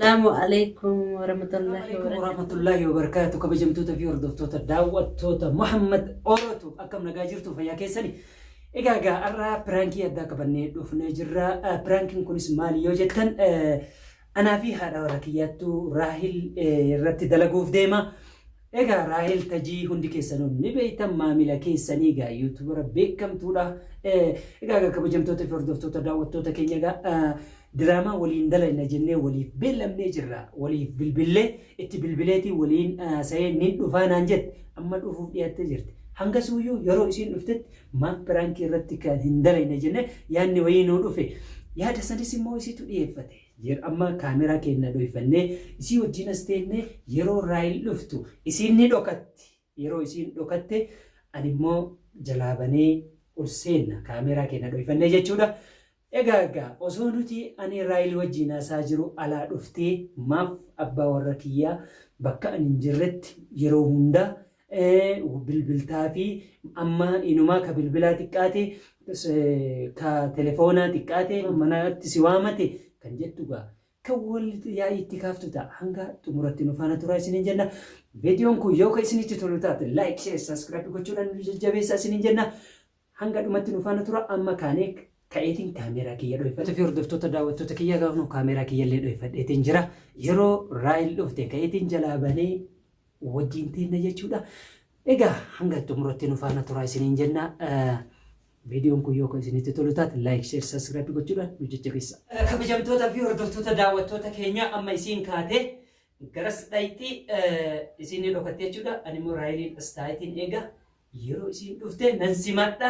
Assalaamu alaikum warahmatullahi Alaikum wabarakatuh. warahmatullahi wabarakatuh. Kabajamtoota fi hordoftoota daawwattoota Muhammad Orotu akkam nagaa jirtu fayyaa keessani. Egaa har'a piraankii addaa qabannee dhufnee jirra. Piraankiin kunis maali yoo jettan anaa fi haadha warra kiyyaattu Raahil irratti dalaguuf deema. Egaa Raahel Tajii hundi keessanuu ni beektan maamila keessanii egaa yuutubara beekamtuudha. Egaa kabajamtoota fi hordoftoota daawwattoota keenya egaa diraamaa waliin dalayna jennee waliif beellamnee jirra. Waliif bilbillee itti bilbileetii waliin sa'ee nin dhufaa naan jette amma dhufuuf dhiyaattee jirti. Hangasuuyyuu yeroo isiin dhuftetti maaf piraankii irratti kan hin dalayne jennee yaadni wayii nuu dhufe. Yaada sanis immoo isiitu dhiyeeffate. Jer amma kaameraa keenna dhoyfannee isii wajjiin as teennee yeroo Raahel dhuftu isiin ni dhokatti. Yeroo isiin dhokatte ani immoo jalaa banee ol seenna kaameraa keenna dhoyfannee jechuudha. Egaa osoo nuti ani Raahel wajjiin haasaa jiru alaa dhuftee maaf abbaa warra kiyyaa bakka ani hin jirretti yeroo hundaa bilbiltaa fi amma inumaa ka bilbilaa xiqqaate ka telefoonaa xiqqaate manatti si waamate kan jettu gaa kan wal yaa'ii itti kaaftu ta'a hanga xumuratti nu faana turaa isiniin jenna. Viidiyoon kun yoo ka isinitti tolu taate like, share, subscribe gochuudhaan nu jajjabeessaa isiniin jenna. Hanga dhumatti nu faana tura amma kaanee ka'eetiin kaameeraa kiyya dhoyfadhe. Fi hordoftoota daawwattoota kiyya gaafnu kaameeraa kiyyallee dhoyfadheetiin jira. Yeroo Raayil dhufte ka'eetiin jalaa banee wajjin teenna jechuudha. Egaa hanga xumuratti nu faana turaa isiniin jenna. Viidiyoon kun yoo kan isinitti tolu taate like, share, subscribe gochuudhaan nu jajjabeessa. Kabajamtoota fi hordoftoota daawwattoota keenya amma isiin kaatee garas dhayxii isiin ni dhokatte jechuudha. Ani immoo Raayiliin as taa'eetiin eega. Yeroo isiin dhufte nan simadha.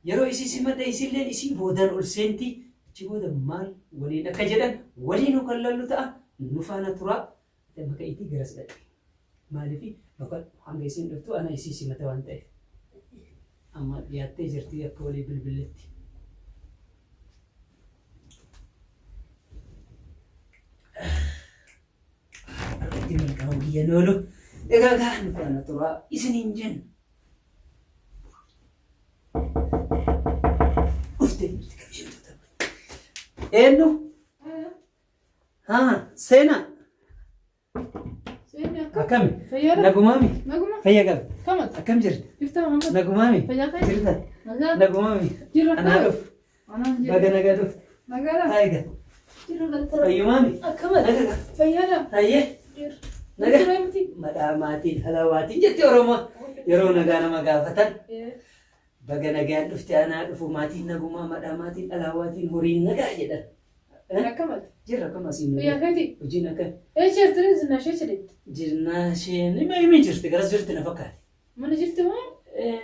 Yeroo isii simadhe isilleen isii boodan ol seenti. Achi booda maal waliin akka jedhan waliinuu kan lallu ta'a. Nu faana turaa. Amma ka'iitii garas dhaqi. Maaliif dhokadhu hanga isiin dhuftu ana isii simata waan ta'eef. Amma dhiyaattee jirti akka walii bilbilletti. Harkatti milkaa'uun kiyya hin oolu. Egaa gaa nu faana turaa isiniin jenna. Dhuftee jirti kabajamtoota. Eenyu? Haa seenaa. Seenni akkam? Akkami? Fayyaadha? Nagumaami? Naguma? Fayya qaba. Kamati? Akkam jirta? Jirta Muhammad? Nagumaami? Fayyaa kee? Jirta? Nagaa? Nagumaami? Jirra Anaa koo? dhufu. Anaan jira. Baga nagaa dhufte. Nagaadha? Haa egaa. Jirra galata. Fayyumaami? Akkamati? Nagaa. Fayyaadha? Hayyee. Jirra. Nagaa. Jirra miti? Madhaa maatiin halawaatiin jetti Oromoo yeroo nagaa nama gaafatan. Baga nagaan dhufte anaa dhufu maatiin nagumaa madhaa maatiin alaawaatiin horiin nagaa jedhan. Akkamati? Jirra akkam asiin Fayyaa nagaa. keeti? Hojiin akkam. Ee jirti zinnaashee jedhetti. Jirnaa isheen hima jirti garas jirti na fakkaate. Mana jirti moo?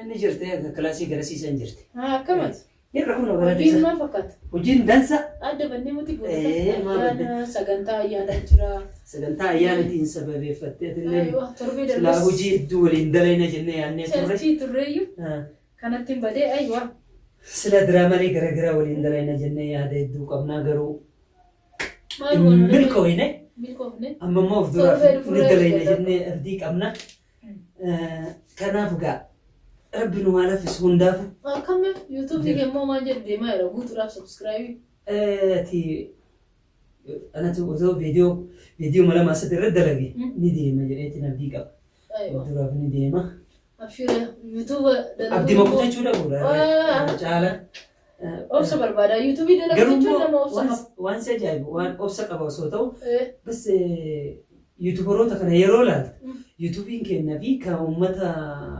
Ni jirti kilaasii garasiisan jirti. Haa akkamati? Jirra kun gara Hojiin keessa. maal fakkaata? Hojiin dansa. Adda bannee miti Ee, maal badde? ayyaana sagantaa ayyaana jira. Sagantaa ayyaanatiin sababeeffattee atillee Aywa torbee silaa darbes hojii hedduu waliin dalayna jennee yaadnee turre. charchii turreeyyu Ah. kanatti hin badee aywa. Sila diraamalee garaagaraa waliin dalayna jennee yaada hedduu qabnaa garuu Maal hin goona? milkoofne. Milkoofne. Amma immoo of duraaf Torbee dhufurra ni dalayna eeggata. jennee abdii qabna. Kanaaf gaa rabbi nu haa laffisu hundaafu. Akkami yuutuubii kee immoo maal jedhu deemaa jira guutuudhaaf subscribe. Ati anatu osoo viidiyoo viidiyoo lama asirratti irra dalage ni deema jedheetiin abdii qaba. Duraaf ni deema. Abshira yuutuuba dalaguu Abdii immoo kutachuu dhabuudha irra caala. Obsa barbaada. Yuutuubii dalaguu Garuu jechuun immoo nama obsa waan qaba. waan si ajaa'ibu waan obsa qaba osoo ta'u bas yuutubaroota kana yeroo ilaaltu yuutuubiin keenya fi kan uummata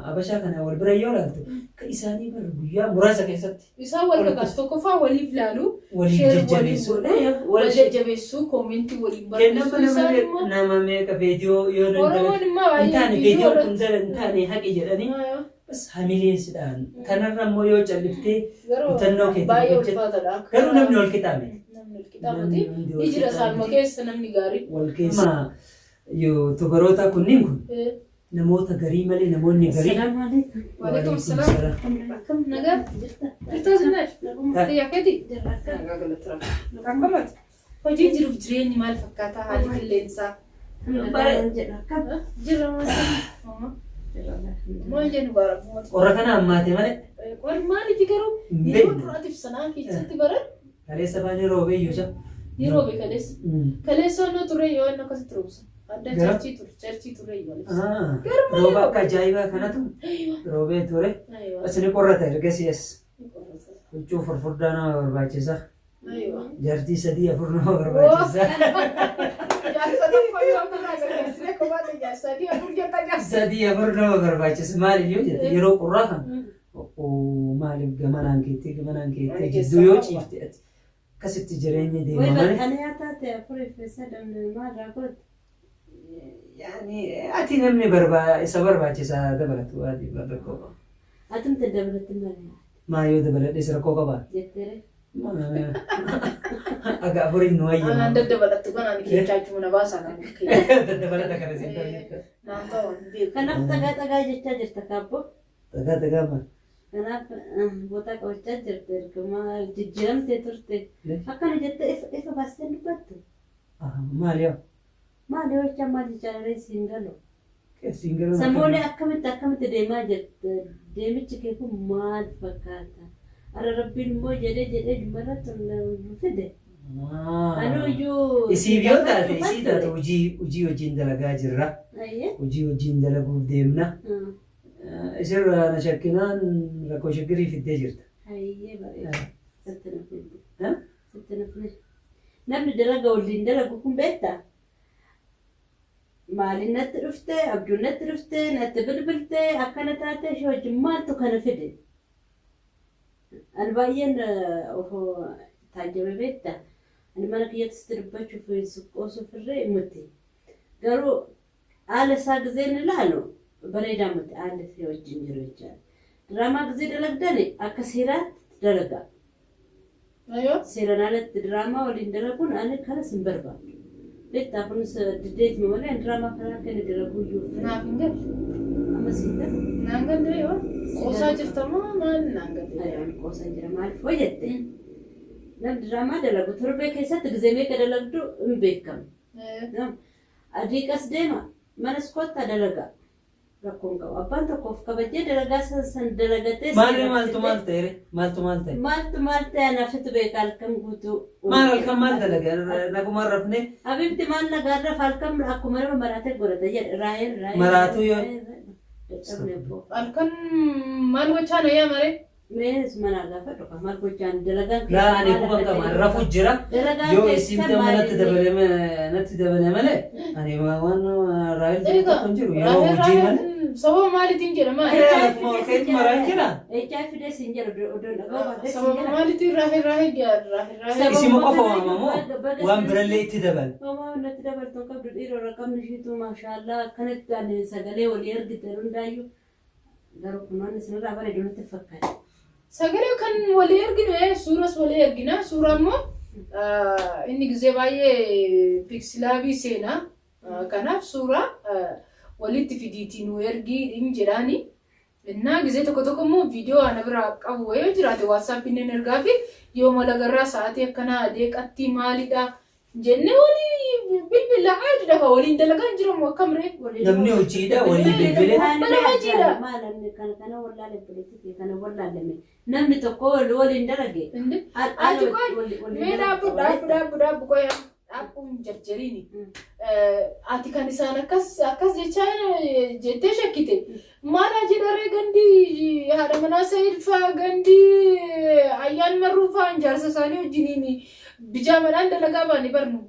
Habashaa kana wal bira yoo ilaaltu kan isaanii bar guyyaa muraasa keessatti Isaan wal kakaasu. Tokkoffaa waliif laalu, waliif share waliif jajjabeessu. godhu, wal jajjabeessu, koomentii waliin Kennan barreessu. nama Isaan immoo nama meeqa viidiyoo yoo Oromoon immoo hin baay'ee taane viidiyoo viidiyoon kun irratti hin taane haqi jedhanii bas hamileen si dhahan. Kanarra immoo yoo calliftee Garuu kutannoo keetiin baay'ee hojjette ulfaataadha. Akka garuu namni wal qixaa miti. Namni wal qixaa Namni miti. hundi wal Ni jira qixaa isaanuma miti. keessa namni gaariin. Wal keessa yuutubaroota kunniin kun namoota garii malee namoonni garii. Assalaamu alaikum. Waalaikum Waalaikum salaam. salaam. Akkam nagaa? Jirta? Jirtaa Zinaash? Naguma. Fayyaa keeti? Jirra akkam? Nagaa galata Rabbi. Akkamati? Hojiin jiruuf jireenyi maal fakkaata? Haalli qilleensaa? Alhamdulillah jedha akkam? Jirra maal? Jirra alhamdulillah. Maal jennu baara? Qorra kana hammaate malee. Qorri maaliif garuu Hin yeroo beeknu. duraatiif sanaa keessatti baran Kaleessa baanee roobee iyyuu isa. Ni roobe kaleessa. Kaleessa onnoo turre yoo inni akkasitti roobsa. Adda Gara? charchii ture charchii turre yoo aleessa. Ah, Rooba akka ajaa'ibaa kanatu roobee ture. Aywa. As ni qorrata ergasii as Ni qorrata. huccuu furfurdaa nama barbaachisa. Aywa. Jaartii sadii afur nama barbaachisa. Jaarsa tokko yoo ofirraa gargaarsine kophaatti jaarsa sadii afur jetta jaarsa. Sadii afur nama barbaachisa. Maaliif yoo jette yeroo qorraa kana oo maaliif gamanaan keettee gamanaan keettee jidduu yoo ciifte ati akkasitti jireenyi deema Way malee. xaliyaa taate afurii fi sadan maal raakootti? Yaani ati namni barbaa isa barbaachisa dabalatu ati rakkoo qaba. Atumte dabalatti malee Maa yoo dabaladhes rakkoo qaba. jettere. Aga afuriin nu Anaan wayyama. daddabalattu kanaan keechaachuu na baasaa kan keenya. Daddabalata kana siin ta'u jetta. Naan ta'u hin beeku. Kanaaf xagaa xagaa jechaa jirta kaabboo. Tagaa tagaa maal? Kanaaf boota qabachaa jirta ergama jijjiiramtee turte. Akkana jettee ifa ifa baastee dubbattu. Maal yaa? Maal yoo jechaa maal jechaa daree siin galu. Siin galu. Sammuun akkamitti akkamitti deemaa jirta? Deemichi kee kun maal fakkaata? Ara rabbiin immoo jedhee jedhee dhumarratti nu fide. Anuu iyyuu. Isiif yoo taate isii taate hojii hojii wajjin dalagaa jirra. Ayyee. Hojii wajjin dalaguuf deemna. Isirraa na shakkinaan rakkoo shaggirii fiddee jirta. Ayyee bareeda. Sitti na fide. Eh? Sitti na fide. Namni dalaga waliin dalagu kun beektaa? Maaliin natti dhufte, abjuun natti dhufte, natti bilbilte, akkana taate ishee wajjin maaltu kana fide? Ani baay'een of taajjabe beektaa? Ani mana kiyyatti sitti dubbachuuf suqqoosuuf irree miti. Garuu haala isaa gizeen ilaalu bareedaa miti haalli ishee wajjin jiru jechaadha. Diraamaa gizee dalagdani akka seeraatti dalagaa. Aywa. Seeraan alatti diraamaa waliin dalaguun ani kanas hin barbaadu. Beektaa kunis diddeetuma malee ani diraamaa kana akka inni dalaguu iyyuu Naaf hin galle. amma siin galu. Naan galle yoo. Qoosaa jirta moo maal naan galle? Ayaan qoosaan jira maaliif hoo jette? Namni diraamaa dalagu torbee keessatti gizee meeqa dalagdu hin beekamu. Adii qas deema manas kottaa dalagaa. Rakkoon qabu. Abbaan tokko of kabajee dalagaa san san dalagatee Maal maaltu maal ta'e maaltu maal ta'e? Maaltu maal ta'e anaafsitu beeka halkan guutuu. Maal halkan maal dalaga nagumaan rafne Habibti maal nagaarra halkan akkuma nama maraatee godhata jedhe raayeen raayeen. Maraatuu yoo- Dadhabne abboo. Halkan maal gochaa na yaa maree? Mee manaa gaafadhu ka maal gochaan dalagaan Laa ani maal quban akka qaba ta'e rafu jira. Dalagaan Yoo keessan isiin maal natti inni? dabale natti dabale malee ani waan raayil jedhu Egaa tokko hin jiru yeroo hojii malee. Sababa maaliitiin jedhama? Akkuma ol ka'eetti maraa jira. HIV fidee siin jedhu odoon dhaga'uu baatee siin Sababa jedha. maaliitiin raahel raahel raahel raahel. Isima qofa waamamoo waan birallee itti dabala. Homaa natti dabaltu hin qabdu dhiiroo raqamni ishiitu maashaallaa akkanatti ani sagalee walii ergite hundaayyuu garuu kunoonni isinirraa bareedu natti fakkaata. Sagalee kan walii erginu suuras walii ergina. Suura immoo inni gizee baay'ee piiksilaabii seenaa. Kanaaf suura walitti fidiitii nu ergii hin jedhaani. Innaa gizee tokko tokko immoo viidiyoo ana biraa qabu wayii yoo jiraate waatsaappiin nan ergaa fi yoo malagarraa sa'aatii akkanaa deeqattii maalidha jennee walii bilbila aadudha ka waliin dalagaa hin jiramu akkam ree. Namni hojiidha walii bilbilee. Bara hojiidha. Maal kana kana wallaale obboleettii kana wallaalame namni tokko waliin dalage. Indi Ati qoy mee dhaabbu dhaabbu dhaabbu dhaabbu qoy dhaabbu hin jarjariini. Ati kan isaan akkas akkas jechaa jettee shakkite. Maal jedharee gandi haadha manaa Sa'iid faa gandi ayyaan marruu faa jaarsa isaanii wajjiniin bijaamadhaan dalagaa baanii barnu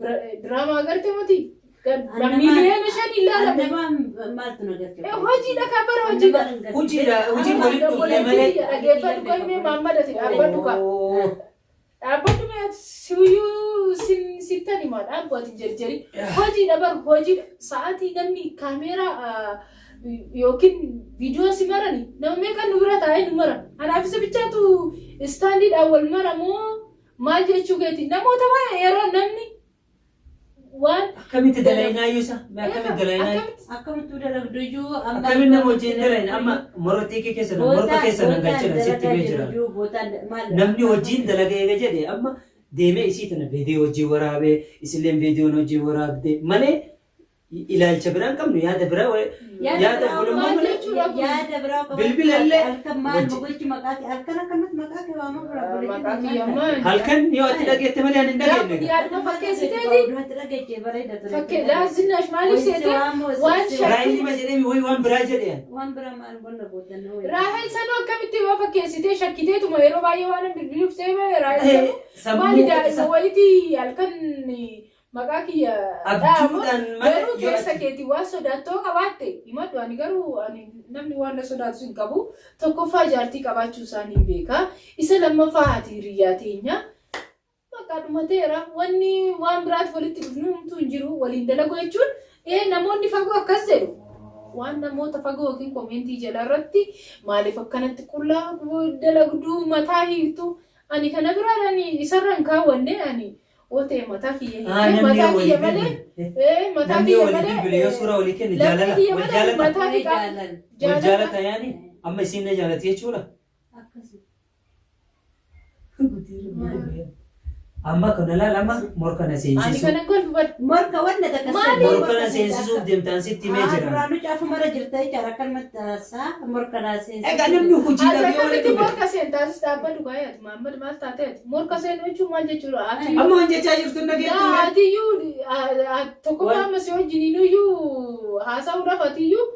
diraamaa agarte mati. Miiliyoona 5 ilaalame. Maaltu na galche? Hojiidha kan bara hojiidha. Hojiidha hojiin walitti dhufne malee. Dhaggeeffadhu qoy mee maammadate dhaabbadhu kaa. Dhaabbadhu mee siyyuu sittan himaa dhaabbu ati jarjari. Hojiidha bar hojiidha sa'aatii namni kaameeraa yookiin viidiyoo si marani nama meeqan nu bira taa'ee nu mara. Anaaf isa bichaatu istaandiidhaan wal mara moo maal jechuu keeti namoota baay'ee yeroo namni waan Akkamitti dalaynaa iyyuu isa? Akkamitti dalaynaa? Akkamittuu dalagdu iyyuu Akkamiin nama wajjin dalayn amma morottii kee keessa morka keessa nan galchina sitti bee jira. Namni hojiin dalaga eega jedhe amma deemee isii tana viidiyoo hojii waraabee isilleen viidiyoon hojii waraabde malee Ilaalcha biraa hin qabnu, yaada biraa Yaada yaada biraa obbolummaa maal malee jechuudha kun? Yaada biraa qabaachuu Bilbila illee halkan maal wajji- gochi maqaa kee halkan akkanatti maqaa kee waamaa bira Maqaa kiyya ammaa Halkan yoo ati dhageette malee ani hin dhageenye. Yaa- Yaaduma fakkeessiteeti. Duratti dhageechee bareeda ture. Fakkee laazinaash maaliif seete waan shakkii Raayilii ma jedhee wayi waan biraa jedhee. Waan biraa maal bonna gootan Raahel sanuu akkamitti yoo fakkeessitee shakkiteetuma yeroo baay'ee waan hin bilbiluuf seeme Raahel sanuu Sammuu maali daa'ima wayitii halkan maqaa kiyya dhaamu abjuudhaan malee garuu yoo keessa ati keetii waan sodaattoo qabaatte himadhu. Ani garuu ani namni waan na sodaatu hin qabu. Tokkoffaa jaartii qabaachuu isaanii beeka, isa lammaffaa haati hiriyyaa teenya maqaa dhumateera. Wanni waan biraatti walitti dhufnu homtuu hin jiru. Waliin dalagu jechuun namoonni fagoo akkas jedhu. Waan namoota fagoo yookiin comment jala irratti maaliif akkanatti qullaa dalagduu, mataa hiiktu? Ani kana biraan ani isarra hin kaawwanne. Ani yoo ta'e mataa kiyya Ah, hiikee namni mataa yoo kiyya walii malee bilbile. mataa Namni yoo kiyya walii malee bilbile yoo suuraa walii kenne laphee jaalala kiyya wal malee jaalata. mataa fi qaama Jaalala. Wal jaalala. jaalata yaani amma isiin na jaalati jechuudha. Akkasuma. Amma kana laal, amma morka na Ani seensisuu. kana golfu bar. Morka wanna takka Maali? Morka na seensisuuf deemtaan sitti himee jira. Duraanuu caafuma irra jirta jechaadha akkanumatti haasaa morka naa seensisuu. Egaa namni hojii Ati dhabee walitti akkamitti dhufe. morka seentaa? Dhaabbadhu gaayyaati. Mahammad, maal taatee ati? Morka seenuu jechuun maal jechuudha? Ati Amma waan jechaa jirtu hin dhageettu. Yaa atiyyuu tokkoffaa amma si wajjiniinuyyuu haasa'uudhaaf atiyyuu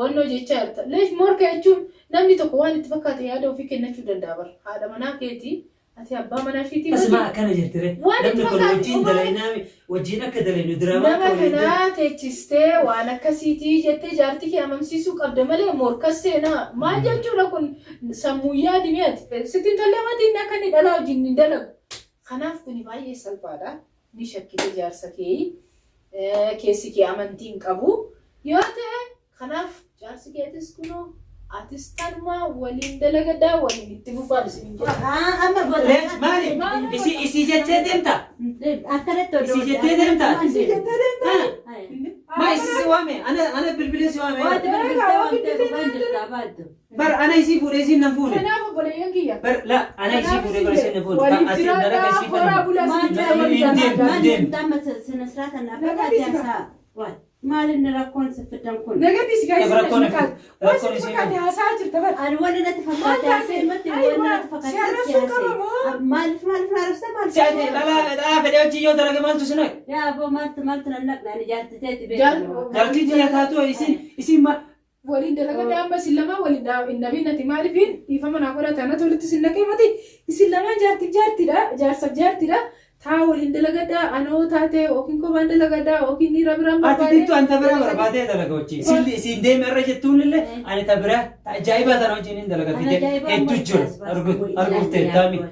wannoo jechaa jirta. Leesh morka jechuun namni tokko waan itti fakkaate yaada ofii kennachuu danda'a bara. Haadha manaa keeti, ati abbaa manaa ishiitii Asuma miti. akkana jettire. Waan itti Namni kun fakkaate wajjin dalaynaa, wajjin akka dalaynu diraamaa Nama akka waliin dalaynu. kanaa teechistee waan akkasiitii jettee jaartii kee amansiisuu qabda malee morkas seenaa maal jechuudha kun? Sammuu yaadi mi'ati. Sitti hin tolle mati inni akka inni dhalaa wajjin hin dalagu. Kanaaf kuni baay'ee salphaadha. Ni shakkite jaarsa kee, keessi kee amantii hin qabu yoo ta'e, kanaaf jaarsi keetis kunoo atis tanumaa waliin dalagadhaa, waliin itti fufaan isiniin jedha. Amma Leech maali? Isii isii jettee deemta? Akkanatti odoo. Isii jettee deemta? Isii jettee deemta? Maa isii si waame? Ana bilbilee si waame. Waati bilbiltee waamtee dhufaan jirta baaddu. Bar ana isii fuudhee isiin nan fuune. Kanaaf obboleeyyan kiyya. Bar la ana isii fuudhee bar isiin nan fuune. Waliif Ati dalaga jiraadhaa, isii horaa fedhan. bulaa Maal isin jedha walii Hin deemtu, jaalladhaa. maal deemtu. deemta amma sina siraataan dhaabbataa jaarsaa waan maal inni rakkoon si fiddan kun. Nagaddi si gaayis Rakkoon fakkaata. Waan rakkoon sitti isii fakkaate haasa'aa jirta bara. Ani wanni natti fakkaate Maal haasa'e matti taate? wanni natti Si fakkaate arrabsuu qaba moo? Maaliif maaliif na arrabsa maal? Si ati dhalaa dhalaa fedhee hojii yoo dalage maaltu si naqe? Yaa aboo, maaltu maaltu nan naqna? Ani jaarti teeti Jaar- beekama. Jaartii tiyya taatu isiin isiin ma Waliin dalagadhaa, amma isin lamaan waliin hin dhabin. Ati maaliifin dhiifama naa godhate anatu walitti isin naqee mati. Isin lamaan jaartiif jaartiidha, jaarsaaf jaartiidha. Taa waliin dalagadhaa, anoo taate yookiin kophaan dalagadhaa yookiin dhiira biraan Ati barbaade. dittu an ta biraa barbaadee dalaga hojii. Isin isiin deeme irra jettuun illee ani ta biraa ta ajaa'ibaa tana wajjin hin dalaga Ana fide ajaa'ibaa hedduu amma jira. as baas Arguuf wayii arguuf ilaali teettaami. yaa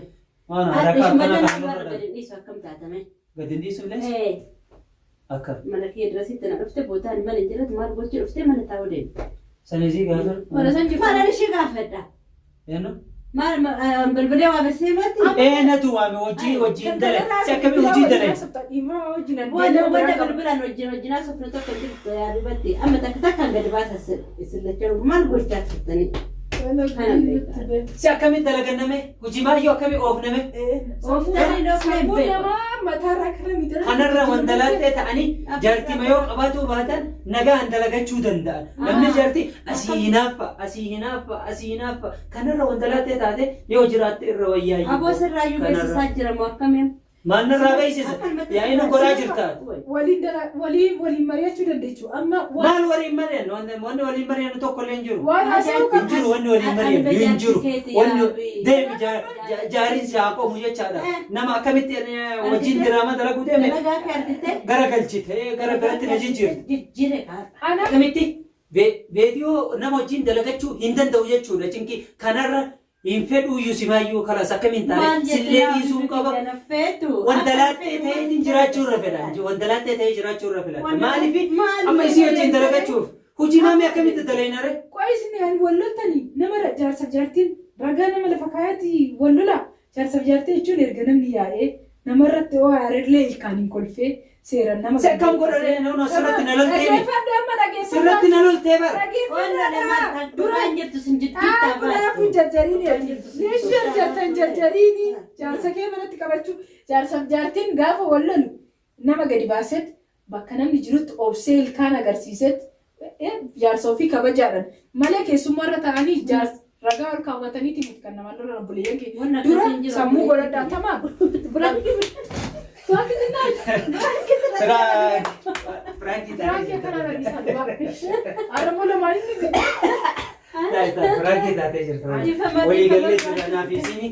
Waan Haadha harakaa akkana shumata kan nama nurra gadi dhiisu akkam taatame? gadi hin dhiisu illee akka. Mana kee dirasitti na dhufte bootaan mana hin jiratu maal gochuu dhufte mana taa'uu deemte? Sanisii gaafa. Mana san jirtu. Maal ani ishee gaafadha? Eenyu? Maal bilbilee waame seematti? Eenatu waame hojii wajjin dalaga. Si akkamiin hojii dalaga? Wanna wanna bilbilaan wajjin wajjinaa sofna tokko jirtu yaadubatti amma takka takkaan gadi baasa isin lachanuu maal gochaa turtanii? Si akkamiin dalaganname? Hojii maayyoo akkamii oofname? Ooftanii dhoofnee Sammuu beeku. namaa mataarraa kara miidhaa. Kanarra wandalaaxee ta'anii jaartii mayoo qabaatuu baatan nagaan dalagachuu danda'an. Namni jaartii asii hinaaffa, asii hinaaffa, asii hinaaffa. Kanarra wandalaaxee taate yoo jiraatte irra wayyaa. Aboo, sirraayyuu beeksisaa jira moo akkamiin? Maal narraa beeksisa? Yaa'ii nu godhaa jirta. Waliin dala waliin waliin mari'achuu dandeechu. Amma waan Maal waliin mari'annu? Wanni waliin mari'annu tokko illee hin jiru. waan haasa'uu Hin qabdu. jiru wanni waliin mari'annu hin jiru. Wanni deemi jaariin si haa qomu jechaadha. Nama akkamitti wajjin diraamaa dalaguu deeme Dalagaa kee argite? gara galchite gara biratti na jijjiirte. Jijjiire kaadha. Ana Akkamitti veediyoo nama wajjin dalagachuu hin danda'u jechuudha. Cinqii kanarra hin fedhuuyyuu simaayyuu kalaas akkamiin taane sillee dhiisuu qaba. Feetu. Wandalaaxxee ta'eetiin jiraachuu irra fedha. Wandalaaxxee ta'ee jiraachuu irra fedha. Maaliif amma isii wajjin dalagachuuf hojii maamii akkamitti dalaynare? Qo'ee isin wal loltanii nama jaarsaaf jaartiin ragaa nama lafa kaayaati wal lolaa. Jaarsaaf jaartii jechuun erga namni yaa'ee namarratti oo aareellee ilkaan hin kolfee seeraan nama. Si akkam godhare? No, sirratti na loltee mi? Dhaggeeffadhu amma, dhaggeeffadhu. Sirratti na loltee bara. Dhaggeeffadhu. Duraan jirtu sin jidduu Kanaafuu jarjariini ati. Leesh jarjartan jarjariini. Jaarsa kee manatti qabachuu, jaarsaaf jaartiin gaafa wal lolu nama gadi baaseet Bakka namni jirutti obsee ilkaan agarsiisetti jaarsa ofii kabajaadhaan malee keessummaarra ta'anii jaarsa ragaa ol kaawwataniiti miti kan namaan lolan obboleeyyan keenya. Wanna Dura akkasii hin jiru sammuu obboleeyyan godhadhaa keenya. tamaam. Prank. Prank Piraankii akkanaa dhaggeessaa dhugaa. Har'a lamaan inni gadi. Prank taatee jirta. Dhiifama, Walii gallee dhiifama. jira naaf isini.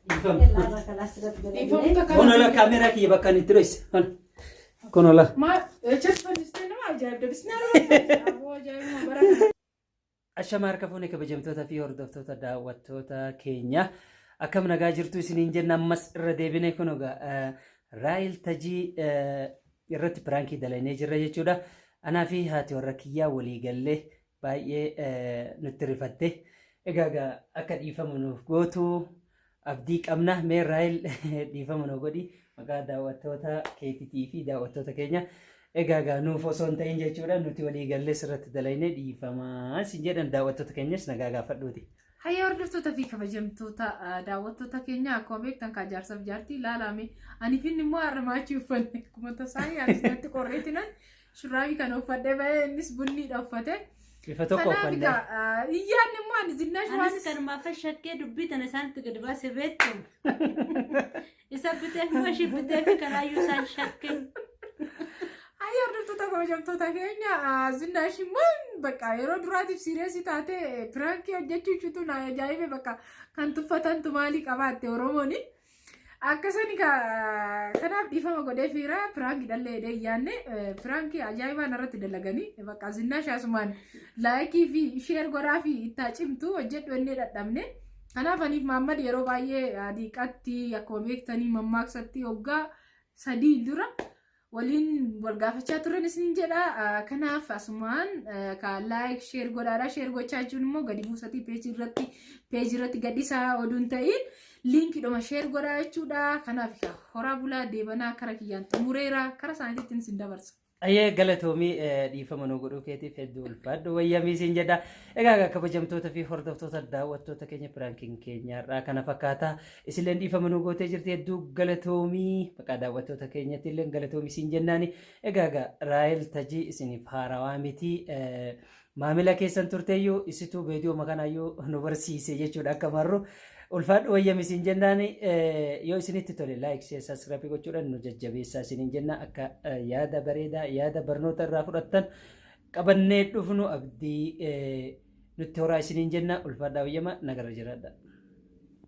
Dhiifama. Yallaa bakka asirratti Dhiifamta godhamne. kana. Kun ola kaameraa kiyya bakka inni itti dhoyse. Kun ola. Maal jechuun fannistee nama ajaa'ibda bisnaa nama ajaa'ibuma bara. Ashama harka fuune kabajamtoota fi hordoftoota daawwattoota keenya akkam nagaa jirtu isiniin jenna ammas irra deebine kun egaa Raayil Tajii irratti piraankii dalagnee jirra jechuudha. Anaa fi haati warra kiyyaa walii gallee baay'ee nutti rifatte. Egaa egaa akka dhiifama nuuf gootu abdii qabna. Mee Raayil dhiifama nu godhi maqaa daawwattoota keetitii fi daawwattoota keenya. Egaa egaa nuuf osoo hin ta'in jechuudha nuti walii gallee sirratti dalagnee dhiifamaa sin jedhan daawwattoota keenyas nagaa gaafadhuuti. Hayya hordoftoota fi kabajamtoota daawwattoota keenya akkuma beektan kaa jaarsaaf jaartii ilaalame ani finni immoo har'a maachii uffanne akkuma tasaa anis natti qorreetinan shurraabii kana uffadhee bahee innis bunniidha uffate. Bifa tokko Kanaaf uffannee. egaa iyyaan immoo ani zinnaash Anis waanis kanumaaf shakkee dubbii tana isaanitti gadi baasee beektu. Isa biteef moo ishii biteef kanaayyuu isaan shakkee. Hayya hordoftoota kabajamtoota keenya zinnaash immoo bakka yeroo duraatiif siiriyeesii taate piraankii hojjechuu ishiitu na ajaa'ibe bakka kan tuffatantu maalii qabaatte Oromooni. Akkasani kanaaf dhiifama godhee fiira piraankii dhallee jedhee hin yaadne piraankii ajaa'ibaan irratti dalaganii bakka zinnaash asumaan laayikii fi sheer godhaa fi ittaa cimtu hojjedhu innee dhadhabne. Kanaaf aniif Maammad yeroo baay'ee adiiqatti akkuma beektanii mammaaksatti hoggaa 3 dura waliin wal gaafachaa turan isin jedha. Kanaaf asumaan ka like share godhaadha. Share gochaa jechuun immoo gadi buusatii peejii irratti gadhiisaa oduu hin ta'in liinkiidhuma share godhaa jechuudha. Kanaaf horaa bulaa deebanaa kara kiyyaan xumureera kara isaaniitti isin dabarsa. Ayyee galatoomii dhiifama nu godhuu keetiif hedduu ulfaadhu wayyamii siin jedha. Egaa kabajamtoota fi hordoftoota daawwattoota keenya piraankiin keenya har'aa kana fakkaata. Isilleen dhiifama nu gootee jirti hedduu galatoomii maqaa daawwattoota keenyatti illee galatoomii siin jennaani. Egaa Raayel Tajii isiniif haarawaa miti. Maamila keessan turteeyyuu isituu veediyoo makanaayyuu nu barsiise jechuudha akka marru. Ulfaadhu wayyami siin jennaan yoo isinitti tole like share subscribe gochuudhaan nu jajjabeessaa isiniin jenna akka yaada bareedaa yaada barnoota irraa fudhattan qabannee dhufnu abdii nutti horaa isiniin jenna ulfaadhaa wayyama nagarra jiraadha.